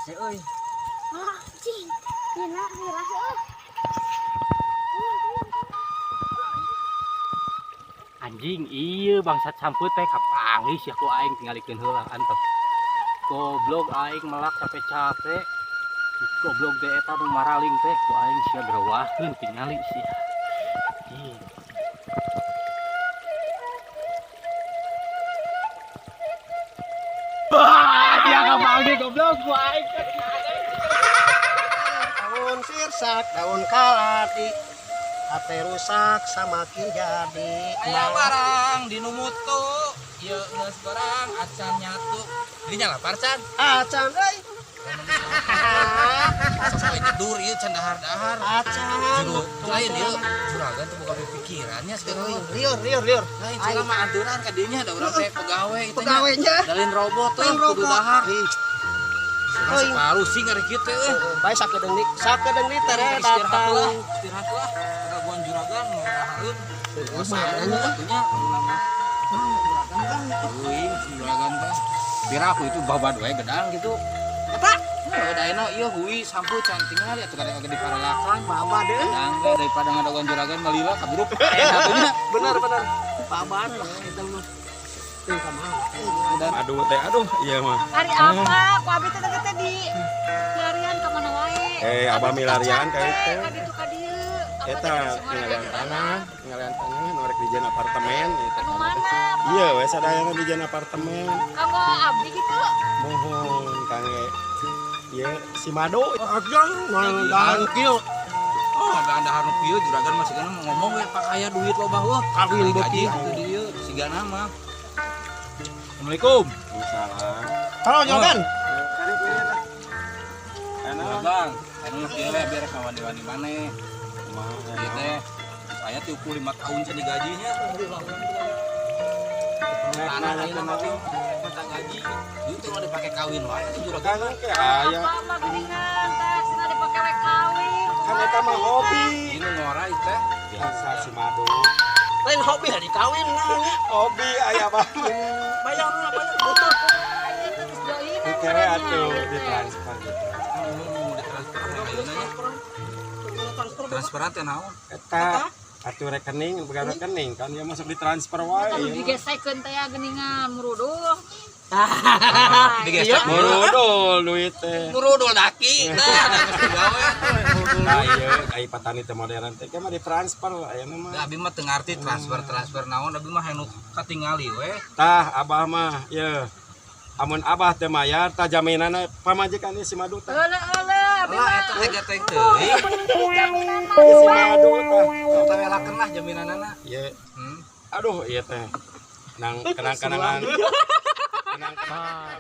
Si euy. Ah, cing. Gila, gila sih. Anjing, iya bangsat sampeu teh kapanggih sia ku aing tingalikeun heula antep. Goblok aing melak capek-capek. Goblok teh eta nu maraling teh ku aing sia gerewahkeun tingali sia. Anjing. Wah, dia kapanggih goblok ku aing. Daun sirsak, daun kalati, hate rusak samakin jadi. Aya barang di mutu, ieu geus barang acan nyatu. Dirinya lapar can? Acan euy. Sok nyedur ieu can dahar-dahar. Acan. Lain ieu juragan teh boga pikirannya segala. Liur liur liur. Lain curang mah anteuran ka dinya da urang teh pegawe itu nya. Pegawenya. Dalin robot tuh Lain kudu robot. dahar. Ih, Separuh sih ngari kieu teh euy. bae sakedeung di tere Istirahat datang. lah, istirahat lah. Kagaguan juragan mau dahareun. Lumayan nya. Atunya juragan kan. Euy, juragan teh. Pira aku itu babad we gedang gitu. Eta Heuh, da ayeuna ieu hui sampu can tinggal atuh kadang di paralakan. babad euy. Gedang teh daripada ngadaguan juragan malila kaburuk. Atunya. Bener bener. Babad lah eta mah. Teu kumaha. Aduh teh aduh iya mah. Hari apa? Ku abi teh tadi teh di larian ka mana wae. Eh, abah milarian ka itu. Ka ditu ka dieu. Eta tingalian tanah nu rek dijieun apartemen gitu. Anu mana? Iya we sadayana dijieun apartemen. Kanggo abdi gitu. Mohon kangge ieu si Madu ajang nang kieu. Oh, ada dahar nu kieu juragan mah sigana ngomong we pak aya duit loba heuh. Kawin gaji beuki. atuh di dieu sigana mah. Assalamualaikum. Waalaikumsalam. Halo juragan. Enak. Bang, anu mah kieu we biar kawani-wani maneh. Kumaha Ieu teh saya 35 tahun can digajinya. Tanah ayeuna mah tuh minta gaji. Ieu teh mah dipake kawin wae atuh juragan. Kan ke aya. Apa mah geuningan tah cenah dipake we kawin. Kan eta mah hobi. Ini ngora ieu teh. Biasa si Madu. Lain hobi hari kawin nah nya. Hobi aya mah. Bayar lah bayar butuh. Oke we atuh ditransfer gitu. Mau ditransfer ayeuna nya. Transferan teh naon? Eta atuh rekening, bukan rekening kan ya masuk ditransfer wae. Kalau ieu mah. digesekeun teh ya geuningan murudul. Digesek Murudul duit teh. Murudul daki. Nah, geus digawe tuh murudul. Nah ieu ai patani teh modern teh mah ditransfer ayeuna mah. Da abi mah teu ngarti transfer-transfer naon, abi mah anu katingali we. Tah abah mah ieu. Amun abah teh mayar tah jaminanna pamajikan ieu si Madu tah. Euleuh euleuh abi Lah mah. eta teh gateng teuing. Jaminan mah. Si Madu tah. Eta we lakeun lah jaminanana. Ieu Hmm. aduh ieu teh. Nang kenang-kenangan. Kenang-kenangan.